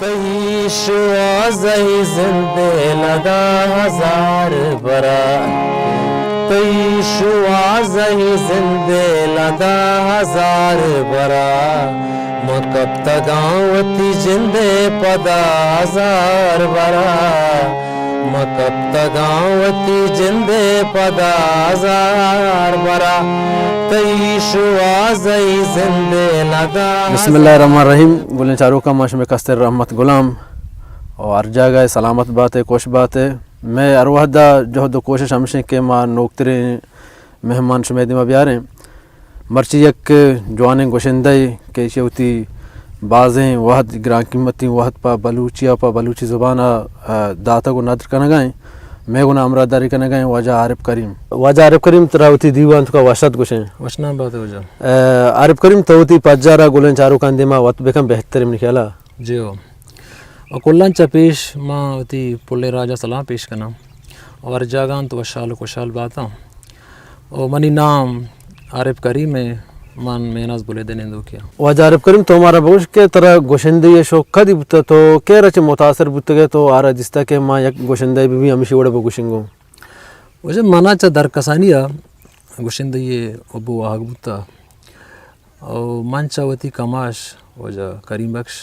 تئی شوازئی زندے لدا ہزار برا، تئی شوازئی زندے لدا ہزار برا، من کپتگاں وتی جندے پدا ہزار برا، من کپتگاں وتی جندے پدا ہزار برا، تئی شوازئی زندے لدا بسم اللہ الرحمن الرحیم۔ گلیں چاروکاں، ما شمئے کستر رحمت غلام۔ و ہر جاگہ ء سلامت بات ء، خوش بات ء۔ مئے ہر وہد ء جہد و کوشش ہمشیں کہ ما نوکتریں مہمان شمئے دیما بیاریں۔ مرچی یک جوانیں گوشندہ ء کہ ایشی وتی بازیں وہد، گران قیمتیں وہد پہ بلوچی ء پہ بلوچی زبان ء، ء، داتگ و ندر کنگا ایں۔ مئے گونا ہمراہ داری کنگا ایں واجہ عارف کریم۔ واجہ عارف کریم، ترا وتی دیوان توکا وش ات گوشیں۔ وشنام بات واجہ۔ ء، عارف کریم، تو وتی پجار ء گلیں چاروکاں دیما وت بکن بہتر منی خیال ء۔ جی ہو۔ و کلاں چہ پیش ما وتی پلیں راج ء سلام پیش کناں۔ و ہر جاگہ انت وشحال و خوشحال باتاں۔ و منی نام عارف کریم ء، من میناز بلیدہ نندوکیاں۔ واجہ عارف کریم، تو مارا بگوش کہ ترا گوشندہی ء شوق کدی بوتہ؟ تو کیرا چہ متاثر بوتگ ئے تو آرا دیستہ کہ ما یک گوشندہ بہ بی ہمیشی وڑا بگوشنگوں؟ واجہ منا چہ درکسانی ء گوشندہی ء حب و واہگ بوتہ۔ او من چہ وتی کماش واجہ کریم بخش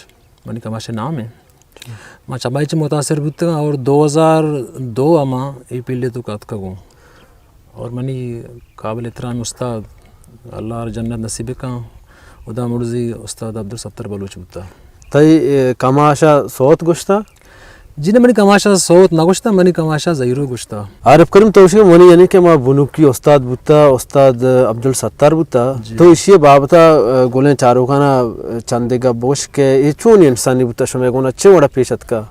منی کماش ء نام انت۔ من چمائی چہ متاثر بوتگاں اور دو ہزار دو ء ما اے فیلڈ ء توکا اتکگوں۔ اور منی قابل احترام استاد، اللہ ء جنت نصیب کن، ہدا مرزی استاد عبدالستار بلوچ بوتا۔ تئی، اے، کماش ء سوت گوشتا؟ جی نہ، منی کماش ء سوت نہ گوشتا، منی کماش ء زہیرو گوشتا۔ عارف کریم، تو گوشے منی یعنی کہ ما بنکی استاد بوتا، استاد عبدالستار بوتا، جی۔ تو ایشی بابت ء گلیں چاروکانا چندے گپ بگوش کہ اے چونی انسانی بوتا، شمئے گونا چے وڑا پیش اتکا؟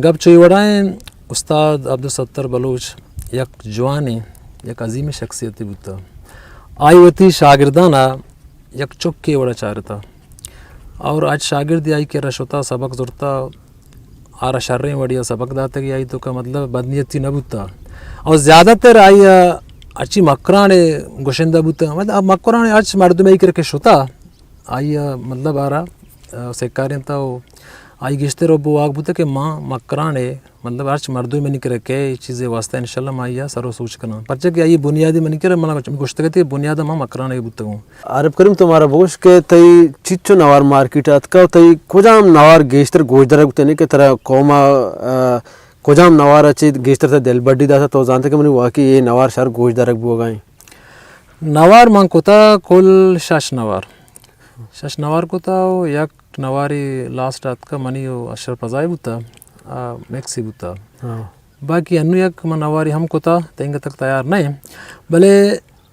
گپ چو اے وڑا ایں، استاد عبدالستار بلوچ یک جوانیں، یک عظیمیں شخصیتے بوتا۔ آئی وتی شاگردانا یک چکے وڑا چارتا اور اچ شاگردے آئی کرا شتا، سبق زرتا، آرا شریں وڑیا سبق داتگی، آئی توکا مطلب بدنیتی نہ بوتا اور زیادہ تر آئی ء اچی مکران ء گوشندہ بوتا، مطلب مکران ء اچ مردم آئی کرا کہ شتا، آئی ء مطلب آرا، ء، سکارینتا و آئی گیشتر حب و واہگ بوتا کہ ما مکران ء مطلب ہرچ مردمے منی کرا کئے اے چیزے واسطہ انشاءاللہ ما آئی ء سر و سوچ کناں۔ پرچہ کہ آئی بنیادی منی کرا منا گوشتگ ات کہ بنیاد ما مکران ء بوتگوں۔ عارف کریم، تو مارا بگوش کہ تئی چچو نوار مارکیٹ ء اتکا و تئی کجام نوار گیشتر گوشدارگ بوتگ، یعنی کہ ترا قوم ء، ء، کجام نوار ء چہ گیشتر ترا دلبڈی داتا، تو زانتے کہ منی واقعی اے نوار شر گوشدارگ بوگا ایں؟ نوار من کتا کل شش نوار۔ شش نوار کتا و یک نواری لاسٹ ء اتکا منی و اشرف رضائی بوتا، آ، میکسی بوتا۔ ہاں۔ باقی انو یک من نواری ہم کتا، تنگ تک تیار نہ ایں۔ بلے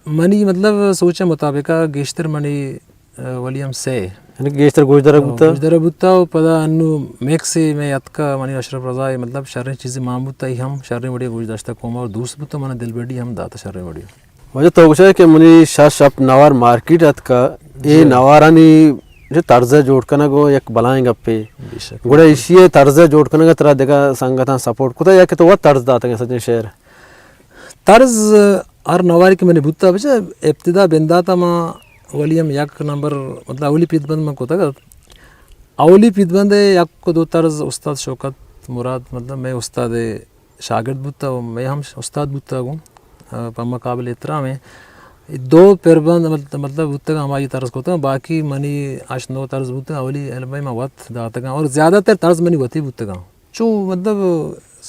منی مطلب سوچ ء مطابق ء گیشتر منی، ء، ولیم سے۔ یعنی کہ گیشتر گوشدارگ بوتا؟ گوشدارگ بوتا و پدا انو میکسی میں اتکا منی اشرف رضائی مطلب شریں چیزے مان بوتا، ای ہم شریں وڑی گوشداشتا قوم اور دوست بوتا، من دلبڈی ہم داتا شریں وڑی۔ واجہ تو گوشئے کہ منی شش ہپت نوار مارکیٹ اتکا، اے جی۔ نوارانی جو طرز ء جوڑ کنگ و یک بلائیں گپے۔ بے شک۔ گڑا ایشی ء طرز ء جوڑ کنگ ء ترا دگہ سنگتاں سپورٹ کتا یا کہ تو وت طرز داتگ سجیں شعر؟ طرز ہر نواری کہ منی بوتا بچہ ابتدا بنداتا ما اولی ہم یک نمبر مطلب اولی پیت بند من کتگ ات۔ اولی پیت بند ء یک و دو طرز استاد شوکت مراد مطلب میں استاد شاگرد بوتگ و مئے ہم استاد بوتگ و، ء، پہ ما قابل احترام ایں۔ دو پربند مط-، مطلب بوتگ، ہمائی طرز کتگ، باقی منی ہشت نو طرز بوتگ، اولی البم ما وت داتگ اور زیادہ تر طرز منی وتی بوتگ۔ چو مطلب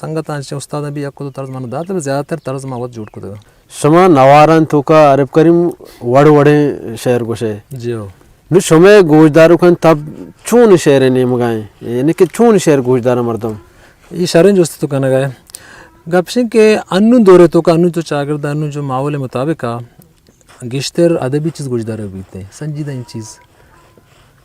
سنگت آں چہ استاد بھی یک دو طرز من دات، زیادہ تر طرز ما وت جوڑ کتگ۔ شما نواران توکا عارف کریم وڑ وڑیں شعر گوشے۔ جی ہو۔ نو شمئے گوشداروکاں تب چون شعر نیمگا ایں؟ یعنی کہ چون شعر گوشدار مردم؟ یہ شریں جست تو کنگا ہے۔ گپ شیں کہ انو دورے توکا انو تو چاگرد انو جو ماحول مطابق آ گیشتر ادبی چیز گوشدار بیتے، سنجیدہ این چیز۔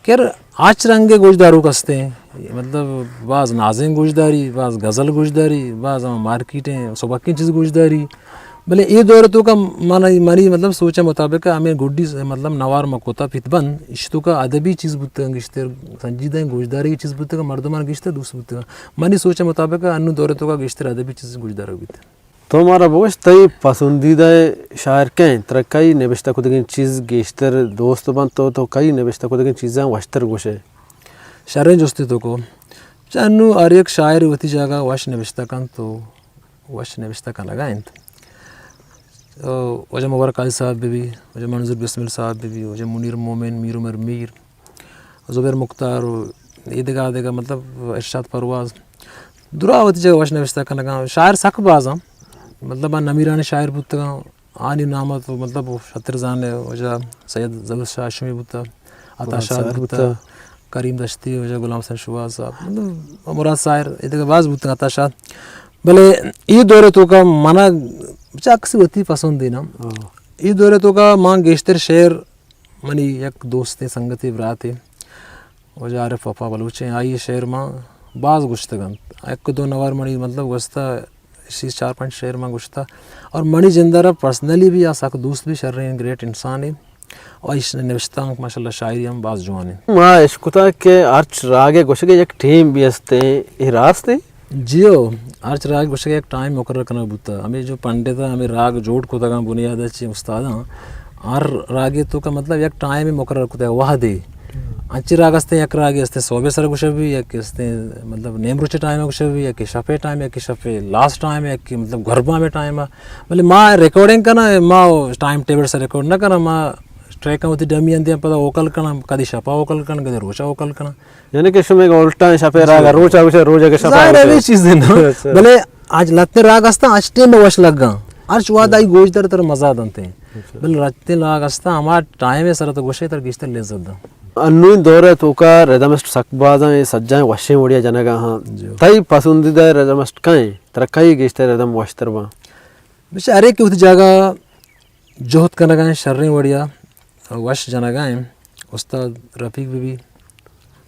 کہ ہر ہچ رنگے گوشداروک ہستیں، مطلب باز نازیں گوشداری، باز غزل گوشداری، باز ہم مارکیٹیں سبکیں چیز گوشداری۔ بلے اے دور توکا من، منی مطلب سوچ مطابق ہمیں گڈی مطلب نوار ما کوتا پیت بند، اش توکا ادبی چیز بوتگن، گیشتر سنجیدہ گوشداری چیز بوتگن، مردمان گیشتر دوست بوتگن۔ منی سوچ مطابق انو دور توکا گیشتر ادبی چیز گوشدار بیت۔ تو مارا بگوش، تئی پسندیدہ شاعر کئے انت؟ ترا کئی نبشتہ کتگیں چیز گیشتر دوست بنت؟ تو، تو کئی نبشتہ کتگیں چیزاں وشتر گوشئے؟ شریں جستے تو کو۔ چہ انوں ہر یک شاعر وتی جاگہ وش نبشتہ کنت تو وش نبشتہ کنگا انت۔ او، واجہ مبارک قاضی صاحب بہ بی، واجہ منظور بسمل صاحب بہ بی، واجہ منیر مومن، میر عمر میر، زبیر مختار و اے دگہ دگہ، مطلب، ارشاد پرواز، درا وتی جاگہ وش نبشتہ کنگا۔ شاعر سک بازاں، مطلب، آ نمیرانیں شاعر بوتگاں، آنی نام تو، مطلب، شتر زانے، واجہ سید ظہور شاہ ہاشمی بوتا، عطا مراد شاد صاحب بوتا، بوتا۔ کریم دشتی، واجہ غلام حسین شوہاز صاحب، مطلب، مراد ساحر، اے دگہ باز بوتگاں، عطا شاد۔ بلے اے دور توکا منا چہ اکثر وتی پسندیدہ۔ ہاں۔ اے دور توکا من گیشتر شعر منی یک دوستے، سنگتے، براتے، واجہ عارف وفا بلوچ ایں، آئی شعر ما باز گوشتگ انت۔ یک دو نوار منی، مطلب، گوستہ، اشی چار پنچ شعر ما گوشتہ۔ اور منی جندارا پرسنلی بھی آ سک دوست بھی، شریں گریٹ انسانے۔ اور ایش نوشتانک ماشاءاللہ شاعری ہم باز جوان انت۔ ما اشکتا کہ ہرچ راگے گوشگے یک ٹیم بھی ہستے، اے راستے؟ جیو، ہرچ راگ گوشگ یک ٹائم مقرر کنگ بوتا۔ ہمیں جو پنڈت ء ہمیں راگ جوڑ کتگاں بنیاد ء چہ استاداں، ہر راگے توکا مطلب یک ٹائم مقرر کتگ، وہدے۔ انچی راگ ہستیں، یک راگے ہستیں صبح سر گوشگ بی، یک ہستیں مطلب نیم روچ ٹائم گوشگ بی، یک شپے ٹائم، یک شپے لاسٹ ٹائم، یک مطلب گربا میں ٹائم۔ بلے ما ریکارڈنگ کنا، ما ٹائم ٹیبل سے ریکارڈ نہ کنا، ما ٹریک وتی ڈمی اندیاں پدا ووکل کنا، کدی شپا ووکل کنا، کدی روچا ووکل کنا۔ یعنی کہ شمے کہ الٹا شپے راگا، جی۔ روچا گوشے، روچا کہ شپا ظاہر ہے گوشے۔ یہ چیز ہے نا۔ اچھا۔ بلے آج لتے راگ ہستا، آج ٹیم وش لگا۔ ہرچ واد آئی گوش در تر مزہ دنتے۔ اچھا۔ بلے رتے راگ ہستا، ہما ٹائم سر تو گوشے تر گیشتر لذت دا۔ انوی دور توکا ردمسٹ سک بازاں، اے سجائیں وشیں وڑیا جنگا ہاں۔ جی۔ تئی پسندیدہ ردمسٹ کئیں؟ ترا کئی گیشتر ردم وشتر باں؟ بچہ ہر ایک وتی جاگہ جہد کنگا ایں، شریں وڑیا وش جنگا ایں۔ استاد رفیق بہ بی،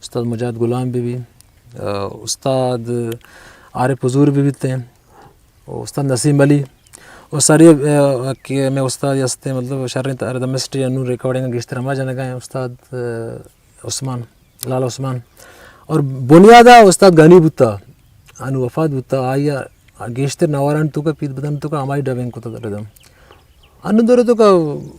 استاد مجاہد غلام بہ بی، آ، استاد عارف حضور بہ بیتیں، و استاد نسیم علی، و ساری، آ، کہ میں استاد ہستیں، مطلب، شریں ردمسٹ انو ریکارڈنگ گیشتر ہما جنگا ایں، استاد، آ، عثمان، لال عثمان۔ اور بنیادا استاد غنی بوتا، انو وفات بوتا، آئی گیشتر نواران توکا، پیت بدن توکا ہمائی ڈبنگ کتا ردم۔ انو دور توکا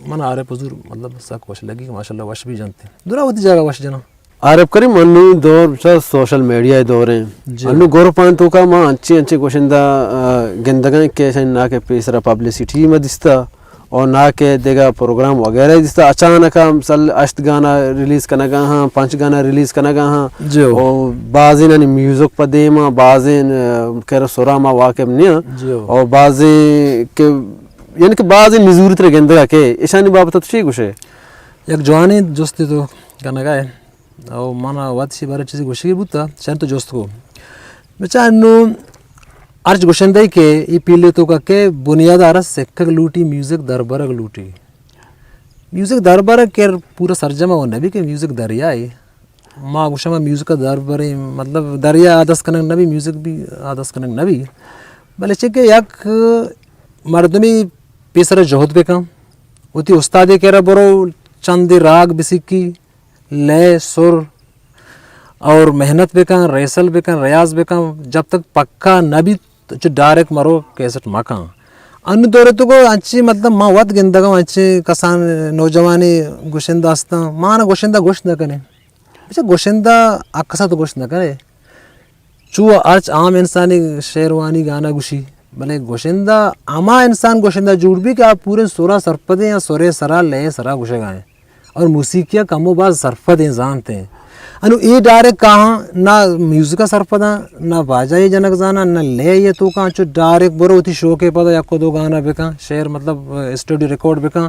من عارف حضور مطلب سک وش لگی، ماشاءاللہ وش بھی جنتے۔ درا وتی جاگہ وش جنا۔ عارف کریم، انو دور چا سوشل میڈیا دور ہیں۔ جی۔ انو گروپان توکا ما انچی انچی گوشندہ، آ، گندگاں کہ شاید نہ کہ پیسرا پبلسٹی ما دستا۔ اور نہ کہ دگہ پروگرام وغیرہ دیستا، اچانک ہم سل اشت گانا ریلیز کنگا ہاں، پنچ گانا ریلیز کنگا ہاں۔ جی۔ اور بازین انی میوزک پہ دیما، بازین، آ، کر سرا ما واقف نیاں۔ جی۔ اور بازین کہ، یعنی کہ بازین نزوری تر گندگا کہ اشانی بابت تو چی گوشے؟ یک جوانیں جستے تو کنگا ہے۔ او من وت شی بارہ چیزے گوشگی بوتا، چند تو جست کو۔ بچا انو ہرچ گوشندہ کہ ای پیلے توکا کہ بنیاد آرا سکھگ لوٹی، میوزک دربرگ لوٹی۔ میوزک دربرگ کہ پورا سرجم و نبی کہ میوزک دریائے۔ ما گوشم میوزک دربریں، مطلب دریا آدس کنگ نبی، میوزک بھی آدس کنگ نبی۔ بلے چہ کہ یک مردمی پیسر جہد بکن، وتی استادے کرا برو چندے راگ بسکی، لے، سر اور محنت بکن، ریسل بکن، ریاض بکن، جب تک پکا نہ بیت، چہ ڈائریکٹ مرو کیسٹ مکن۔ انو دور تو کو انچی مطلب ما وت گندگا انچی کسان نوجوانی گوشندہ ہستاں، ما نہ گوشندہ گوشت نہ کنے۔ بچہ گوشندہ اکثر تو گوشت نہ کنے۔ چو ہرچ عام انسانی شعر وانی گانا گوشی، بلے گوشندہ ہما انسان گوشندہ جوڑ بی کہ آ پورے سرا سرپدیں یا سرے سرا لئے سرا گوشگا ہیں اور موسیقی کم و باز سرپدیں زانتے ہیں۔ انو اے ڈائریکٹ کہاں نہ میوزک سرپداں، نہ باجا یہ جنک زانا، نہ لئے یہ تو کہاں چو ڈائریکٹ برو وتی شوکے پدا یک دو گانا بکن، شعر مطلب اسٹوڈیو ریکارڈ بکن۔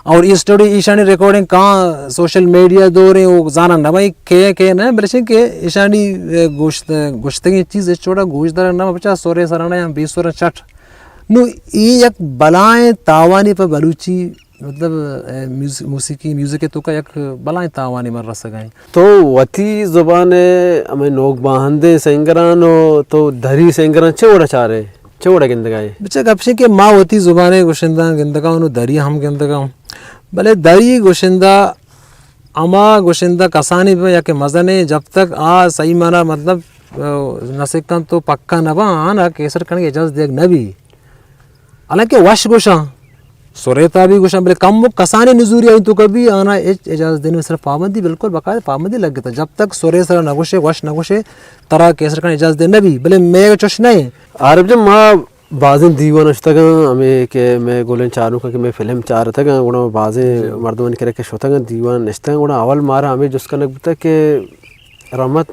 اور اے اسٹوڈیو ایشانی ریکارڈنگ کاں سوشل میڈیا دوریں، او زاناں نہ بھئی کے کے نہ، بلے چہ کہ ایشانی، اے، گوشت، گوشتگیں چیز چوڑا گوش دار نہ بچا سورے سرانا یا بے سورا چٹ۔ نو اے یک بلائیں تاوانے پہ بلوچی، مطلب، اے، میوز-، موسیقی، میوزک توکا یک بلائیں تاوانے من رسگائیں۔ تو وتی زبان ء ہمے نوک باہندیں سنگران و تو دری سنگران چے وڑا چارے؟ چے وڑا گندگائے؟ بچہ گپشیں کہ ما وتی زبان ء گوشندہ گندگا ہوں، دری ہم گندگا ہوں۔ بلے دری گوشندہ ہما گوشندہ کسانی بہ یا کہ مزنیں جب تک آ صحیح مانا مطلب، آ، نہ سکن تو پکا نہ باں، آنا کیسٹ کنگ اجازت دیگ نہ بی۔ حالانکہ وش گوشاں، سرے تا بھی گوشاں، بلے کم و کسانیں نزوری آئی توکا بھی آنا ہچ اجازت دینے، صرف پابندی، بالکل باقاعدہ پابندی لگتا۔ جب تک سرے سرا نہ گوشے، وش نہ گوشے، ترا کیسٹ کنگ اجازت دے نہ بی۔ بلے مئے چش نہ ایں۔ عارف جان، ما بازیں دیوان ءَ شتگاں، ہمے کہ مئے گلیں چاروکاں کہ مئے فلم چارتگاں، گڑا بازیں جی۔ مردمانی کرا کہ شتگاں، دیوان ءَ نشتگاں، گڑا اول مارا ہمے جست کنگ بوتگ کہ رحمت،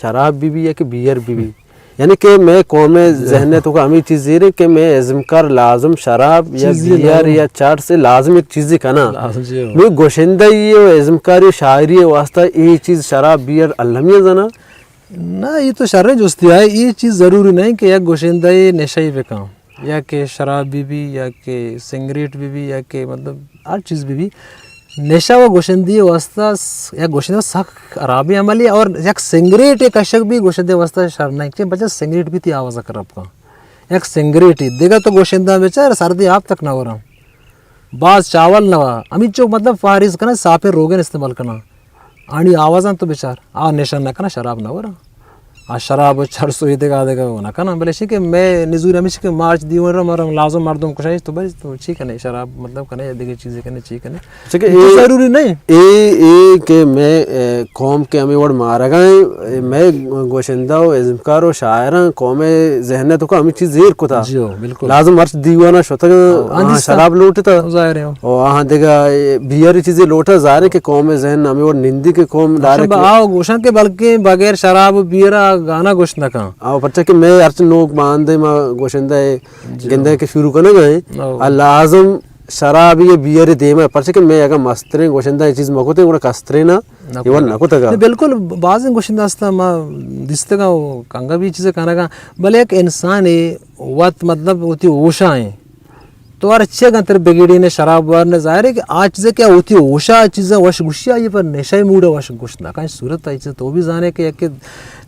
شراب بہ بی یا کہ بیئر بہ بی، یعنی کہ مئے قوم ءِ ذہن ءِ توکا ہمے چیز زیریں کہ مئے ازمکار لازم شراب یا چیزے بیئر نہ یا چرس، لازم یک چیزے کناں۔ لازم چیزے۔ نوں گوشندہی و ازمکاری و شاعری ءِ واسطہ اے چیز شراب بیئر المی زاناں؟ نہ، اے تو شریں جستے آئے، اے چیز ضروری نہ کہ یک گوشندہ نشہ بکن، یا کہ شراب بہ بی، یا کہ سنگریٹ بہ بی، یا کہ مطلب ہر چیز بہ بی۔ نشہ و گوشندہی واسطہ س-، یک گوشندہ سک خرابیں عملے، اور یک سنگریٹ کشگ بھی گوشندہ واسطہ شر نہ، کہ بچہ سنگریٹ بھی تئی آواز خراب کن۔ یک سنگریٹ، دگہ تو گوشندہ بچار سردی آپ تک نہ وراں۔ باز چاول نہ وا، ہمینچو مطلب پاریز کناں، ساپیں روگن استعمال کناں۔ آنی آوازاں تو بچار، آ نشہ نہ کناں، شراب نہ وراں۔ آ شراب و چرس و اے دگہ دگہ نہ کناں، بلے چی کہ مئے نزور ہمیش کہ مارچ دیوان را مارا لازم مردم کشاں، تو بس تو چی کنے، شراب مطلب کنے یا دگہ چیزے کنے، چی کنے؟ چونکہ اے اے، ضروری نہیں۔ اے، اے کہ مئے، اے، قوم کہ ہمے وڑ مارگا ایں، اے مئے گوشندہ و ازمکار و شاعراں قوم ءِ ذہن ءِ توکا ہمے چیز زیر کتا۔ جی ہو، بالکل۔ لازم ہرچ دیوانا شتگ ہاں، ہاں، شراب لوٹتا۔ ظاہر ہے۔ او آہاں دگہ، اے، بیئر چیزے لوٹا، ظاہر ہے کہ قوم ءِ ذہن ہمے وڑ نندی کہ قوم ڈائریکٹ آ گوشاں کہ بلکہ بغیر شراب و بیئر آ گانا گوشت نہ کن۔ آ، پرچا کہ مئے ہرچ نوک باندے ما گوشندہ ءِ جی۔ گندہ کہ شروع کنگا ایں۔ او۔ آ لازم شراب یا بیئر دیما، پرچا کہ مئے اگاں مستریں گوشندہ اے چیز مکتیں، گڑا کستریں نہ، نہ اے وڑ کتگ۔ نہ کتگا۔ نہ، بالکل، بازیں گوشندہ ہستاں، ما دیستگاں و کنگا بھی چیزے کنگا، بلے یک انسانے وت مطلب وتی ہوشا ایں۔ تو ہر چیزے گنتر بگیڑی نے شراب وار نے، ظاہر ہے کہ آ چیزے کہ وتی ہوشا چیزے وش گوشی، آئی پر نشہ موڈ وش گوشت نہ کن۔ صورت آئی چیز تو بھی زانے کہ یک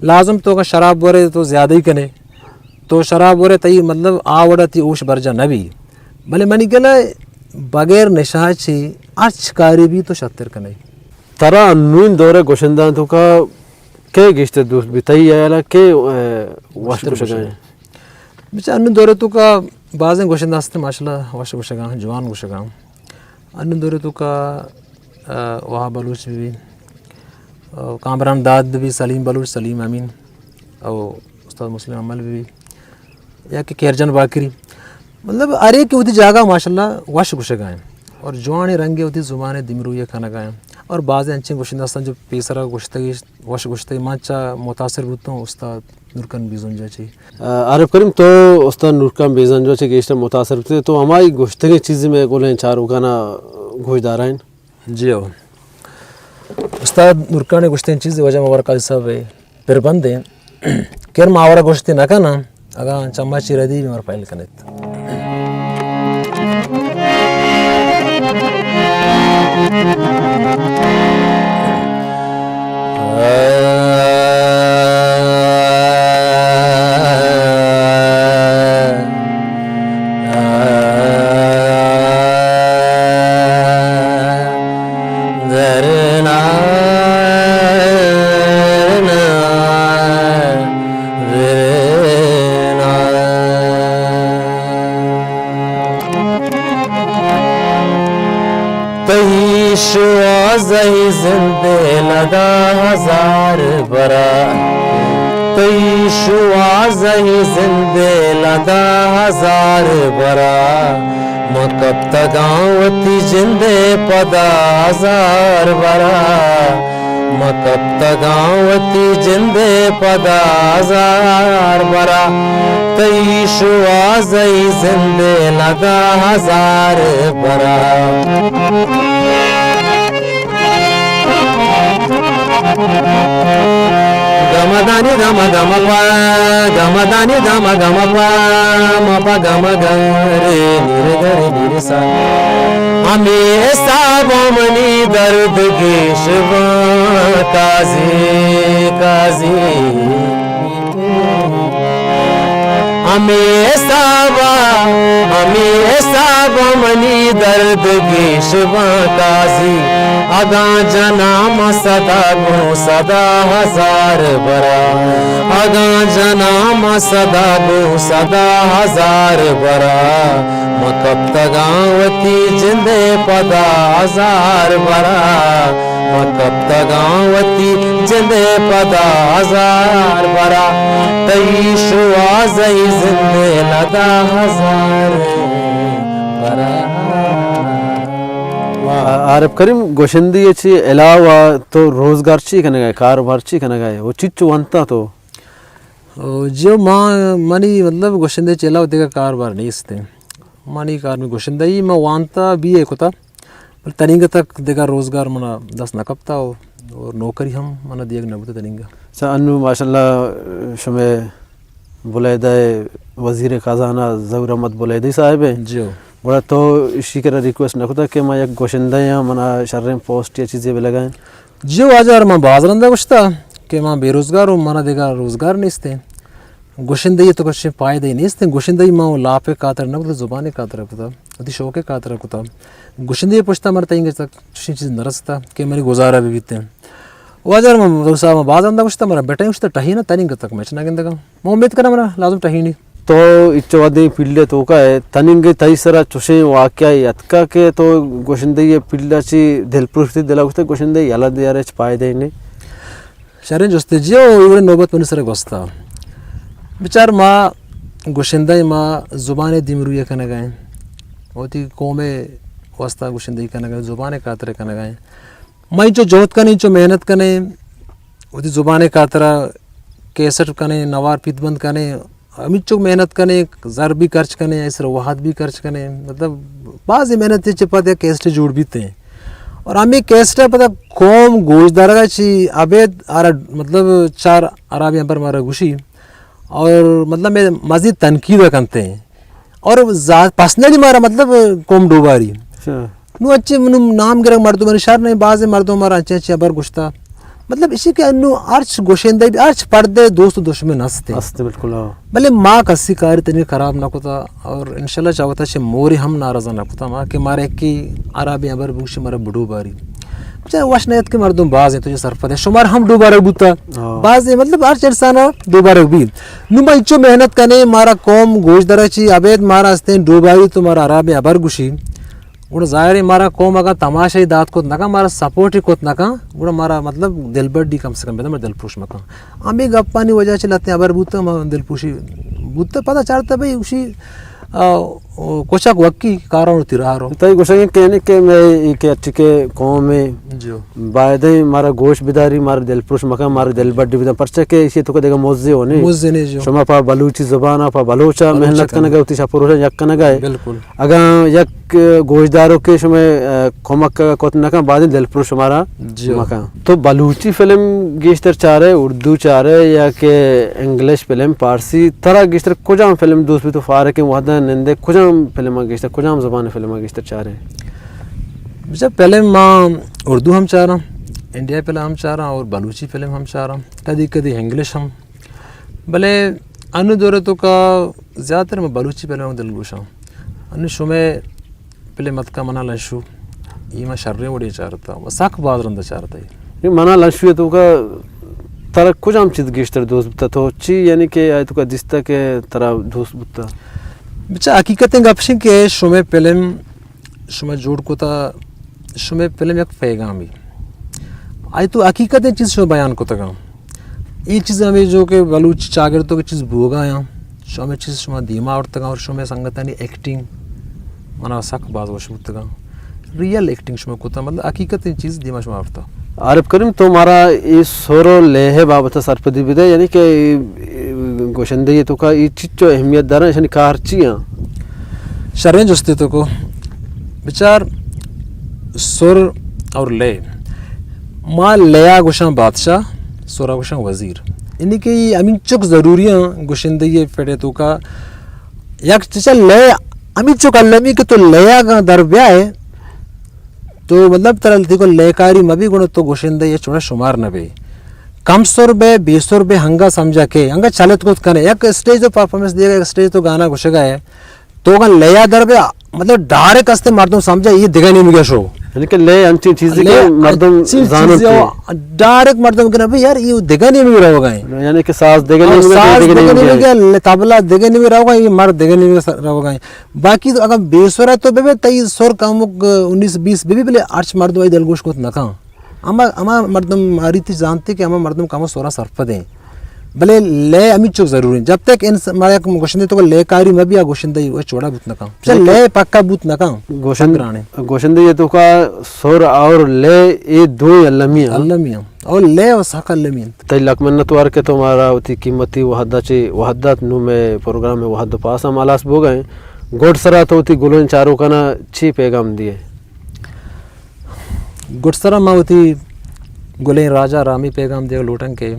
لازم تو اگاں شراب ورے تو زیادہ ہی کنے، تو شراب ورے تئی مطلب آ وڑا تئی ہوش برجا نہ بی۔ بلے منی گلہ بغیر نشہ چی ہرچ کاری بھی تو شتر کنے۔ ترا انوین دور گوشندہ توکا کے گیشتر دوست بی؟ تئی حیالا کے، اے، وش گوشگا ایں؟ بچا انوین دور توکا بازیں گوشندہ ہست، ماشاءاللہ وش گوشگا، جوان گوشگا۔ انوین دور توکا، اے، وہاب بلوچ بی، اے، کامران داد بی، سلیم بلوچ، سلیم امین، او استاد مسلم حمل بی، یا کہ کیرجان باقری، مطلب ہر ایک وتی جاگہ ماشاءاللہ وش گوشگا ایں اور جوانیں رنگے وتی زبان ءِ دیمروئی کنگا ایں۔ اور بازیں انچیں گوشندہ ہستاں جو پیسرا گوشتگی، وش گوشتگی، من چا متاثر بوتوں استاد نورکان بیزنجو چی۔ آ، عارف کریم، تو استاد نورکان بیزنجو چی گیشتر متاثر بوتے، تو ہمائی گوشتگیں چیزے مئے گلیں چاروکانا گوشدارائیں؟ جی ہو۔ استاد نورکان ءِ گوشتیں چیز وجہ مبارک علی صاحب ءِ پر بندیں۔ کر ما آورا گوشتے نہ کناں، اگاں چما چی ردی مر پائل کنت۔ تئی شوازہی زندے لدا ہزار برا، تئی شوازہی زندے لدا ہزار برا، من کپتگاں وتی جندے پدا ہزار برا، من کپتگاں وتی جندے پدا ہزار برا، تئی شوازئی زندے لدا ہزار برا۔ گم دانی گم گم پا، گم دانی گم گم پا، ما پا گم گم رے نیر گرے نیر سا۔ ہمے حساب منی درد گیش باں قاضی، قاضی۔ ہمے حساب، ہمے حساب منی درد گیش باں قاضی۔ اگاں جناں من صدا گوں صدا ہزار برا، اگاں جناں من صدا گوں صدا ہزار برا، من کپتگاں وتی جندے پدا ہزار برا، من کپتگاں وتی جندے پدا ہزار برا، تئی شوازئی زندے لدا ہزار برا۔ عارف کریم، گوشندی چی علاوہ تو روزگار چی کنگا ئے، کاروبار چی کنگا ئے، او چیچو وانتا تو؟ او جیو، ما، منی مطلب گوشندی چی علاوہ دیگہ کاروبار نیست ہے۔ منی کار میں گوشندی، ما وانتا بی اے کتا، بل تنینگہ تک دیگہ روزگار منا دست نہ کپتا، او، اور نوکری ہم منا دیگ نہ بوتا تنینگہ۔ اچھا، انو ماشاءاللہ شمے بلیدہ وزیر خزانہ ظہور احمد بلیدی صاحب ہے۔ جیو۔ گڑا تو اشی کرا ریکویسٹ نہ کتا کہ ما یک گوشندہ آں، منا شریں پوسٹ یا چیزے بلگائیں؟ جیو، واجہ، من باز رندا گوشتا کہ ما بے روزگار ہوں، منا دیگہ روزگار نیست ہے۔ گوشندہی تو کچھ فائدہ ہی نیست ہے۔ گوشندہی ما لاپ خاطر نہ بلکہ زبان خاطر کتا، وتی شوق خاطر کتا۔ گوشندہی پشتا مر تئیں تک چشیں چیز نہ رستا کہ منی گزارہ بہ بیت۔ واجہ، من دوستا ما باز رندا گوشتا، مرا بٹیں گوشتا، ٹہی نہ، تنینگہ تک میچ نہ گندگا۔ ما امید کناں منا لازم ٹہینی۔ تو اچو وھدے فیلڈ ءِ توکا ئے، تنینگہ تئی سرا چوشیں واقعہ اتکا کہ تو گوشندہی ءِ فیلڈ ءَ چی دلپروش بوتئے، دل ءَ گوشتئے گوشندہی یلہ دیار، ہچ پائدہ ئے نہ؟ شریں جستے، جی ہو، اے وڑیں نوبت منی سرا گوستا۔ بچار، ما گوشندہ، ما زبان ءِ دیمروی ءَ کنگا ایں، وتی قوم ءِ واسطہ گوشندہی کنگا ایں، زبان ءِ خاطر کنگا ایں۔ ما انچو جہد کنیں، انچو محنت کنیں، وتی زبان ءِ خاطرا کیسٹ کنیں، نوار پیت بند کنیں، ہمینچک محنت کنیں، زر بھی خرچ کنیں، ایسر وہد بھی خرچ کنیں، مطلب، بعضی محنت چہ پد یک کیسٹ جوڑ بیت ایں۔ اور ہمیں کیسٹ پدا قوم گوش دارگا چی ابید آرا، مطلب، چار عرابی امبر مارا گوشی اور، مطلب، میں مزید تنقید کنتے ہیں۔ اور زا-، پرسنلی مارا، مطلب، قوم ڈوباری۔ اچھا۔ نو اچھے منو نام گرگ مردمانی شر نہیں، بعض مردم مارا اچھے اچھے خبر گوشتا۔ مطلب، اسی کہ انو ہرچ گوشندہ بھی، ہرچ پردے دوست و دشمن ہستے۔ ہستے، بالکل، ہاں۔ بلے ما کسی کاری تنی خراب نہ کتا اور انشاءاللہ چاوتا چھ موری ہم ناراض نہ کتا ما کہ مارا کی عربی خبر بوشی مارا بڈو باری۔ چاہے وش نیت کہ مردم باز ہیں، تو یہ سرپد ہے۔ شمار ہم ڈوبارگ بوتا۔ ہاں۔ باز ہیں، مطلب، ہر انسان ڈوبارگ بھی۔ نو ما انچو محنت کنے، مارا قوم گوش درا چی، ابید مارا ہستیں ڈوباری تو مارا عربی خبر گوشی۔ گڑا ظاہر ہے مارا قوم اگاں تماشائی دات کت نہ کن، مارا سپورٹ کت نہ کن، گڑا مارا، مطلب، دلبڈی کم سے کم بدن، مارا دلپروش مکن۔ ہمیں گپانی وجہ چہ لہتیں خبر بوتا، ما دلپروشی بوتا، پدا چارتا بھئی گوشی، آ، او، کچک وکی کاران وتی راہ رو۔ تئی گوشگ کہ یعنی کہ میں ای کہ اچھے کہ قوم ہے، جو۔ بایدیں مارا گوش بداری، مارا دلپروش مکن، مارا دلبڈی بدن، پرچہ کہ ایشی تو کہ دیگہ موزے ہو نہیں۔ موزے نہیں جو۔ شما پا بلوچی زبان، پا بلوچا بلوچا محنت کنگا۔ کنگا، وتی شپ روشا یک کنگا ہے۔ بالکل۔ اگاں یک گوشدارو کہ شما، آ، کمک کت نہ کن، بعد دلپروش شمارا جی۔ مکن۔ تو بلوچی فلم گیشتر چارے، اردو چارے یا کہ انگلش فلم، پارسی، ترا گیشتر کجام فلم دوست بیت؟ تو فارغیں وہدا نندے کجام فلم گیشتر، کجام زبان فلم گیشتر چارے؟ بچا، فلم ما اردو ہم چاراں، انڈیا فلم ہم چاراں اور بلوچی فلم ہم چاراں، کدی کدی انگلش ہم۔ بلے انو دور توکا زیادہ تر میں بلوچی فلم دلگوشاں۔ انو شمے فلم اتکا منا لنشو، ای ما شریں وڑی چارتا، و سک باز رند چارتا ای۔ نی، منا لنشو توکا ترا کجام چیز گیشتر دوست بوتا؟ تو چی یعنی کہ آئی توکا دیستا کہ ترا دوست بوتا؟ بچا، حقیقتیں گپشیں کہ شمے فلم شما جوڑ کتا، شمے فلم یک پیغامی۔ آئی تو حقیقتیں چیز شما بیان کتگاں۔ اے چیز ہمیں جو کہ بلوچ چاگرد تو کہ چیز بوگا یاں، شما چیز شما دیما آورتگاں اور شما سنگتانی ایکٹنگ منا سک باز وش بوتگاں۔ ریئل ایکٹنگ شما کتا، مطلب حقیقتیں چیز دیما شما آورتا۔ عارف کریم، تو مارا اے سر و لے بابت سرپدی بدے، یعنی کہ اے، اے گوشندہی توکا اے چچو اہمیت دارن، اشانی کار چی ہیں؟ شریں جستے تو کو بچار، سر اور لے۔ ما لیا گوشاں بادشاہ، سرا گوشاں وزیر۔ یعنی کہ اے ہمینچک ضروری ہیں گوشندہی فیڈے توکا۔ یک چچا لے، ہمینچک المی کہ تو لیا گا در بیائے، تو مطلب ترا دیکھو لیکاری مبی گڑا تو گوشندہ یا چوڑا شمار نہ بے۔ کم سر بے، بے سر بے، ہنگا سمجھا کے، ہنگا چلت کت کنے۔ یک اسٹیج تو پرفارمنس دیگا، یک اسٹیج تو گانا گوشگا ہے۔ تو اگاں لیا در بے، مطلب ڈائریکٹ استے مردم سمجھا یہ دگہ نیمگا شو۔ یعنی کہ لے انچیں چیزے کہ لے مردم انچیں زاننت چیزے کہ ڈائریکٹ مردم کہ نہ بھئی یار، یہ دگہ نیمگے روگا ایں۔ یعنی کہ ساز دگہ اور نیمگے، ساز دگہ دگہ نیمگے نیمگے، لے طبلہ دگہ نیمگے روگا ایں، یہ مرد دگہ نیمگے سر روگا ایں۔ باقی تو اگر بے سرا تو ببے، تئی سر کمک انیس بیس ببی، بلے ہرچ مردم آئی دلگوش کت نکاں۔ اما، اما مردم ماری تی زانتے کہ اما مردم کم سرا سرپد ایں۔ بلے لے ہمینچک ضروری ایں۔ جب تک انس-، مارا یک گوشندے تو لے کاری مبی، آ گوشندہ ہی وہ چوڑا بوت نکاں۔ چل، لے پکا بوت نکاں۔ گوشند-، گرانے۔ گوشندے یہ تو کا سر اور لے، یہ دو المی ایں۔ المی ایں۔ اور لے و ساک المی ایں۔ تئی لک منت وار کہ تو مارا وتی قیمتی وہدا چے وہدا نو میں پروگرام وہد پاس ہم ہلاس بوگا ایں۔ گڈ سرا تو وتی گلیں چاروکانا چی پیغام دیے؟ گڈسرا ما وتی گلیں راجا را ہمے پیغام دیگ لوٹاں کہ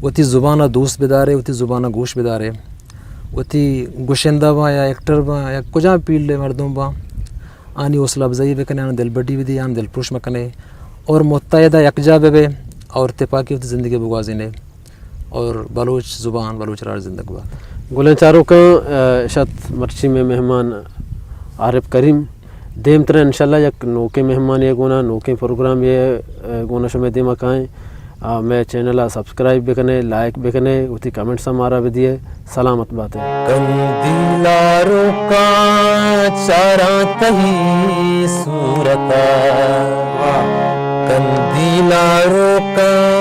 وتی زبان ء دوست بدارے، وتی زبان ء گوش بدارے، وتی گشندہ باں یا ایکٹر باں یا کجام فیلڈ ء مردم باں، آنی حوصلہ افزائی بکنے، آنی دلبڈی بدے، آنی دلپروش مکنے اور متحدہ یکجا ببے اور تپاکی وتی زندگی بگوازینے۔ اور بلوچ زبان، بلوچ راج زندگ بات۔ گلیں چاروکاں، ء، شت مرچی میں مہمان عارف کریم۔ دیمترا انشاءاللہ یک نوکیں مہمانے گونا، نوکیں پروگرامے گونا شمے دیما کائیں۔ آ، مئے چینل ء سبسکرائب بکنے، لائک بکنے، وتی کمنٹس مارا بدیے۔ سلامت باتے۔ کندیل ء روکاں چاراں تئی صورت ء۔ کندیل ء روکاں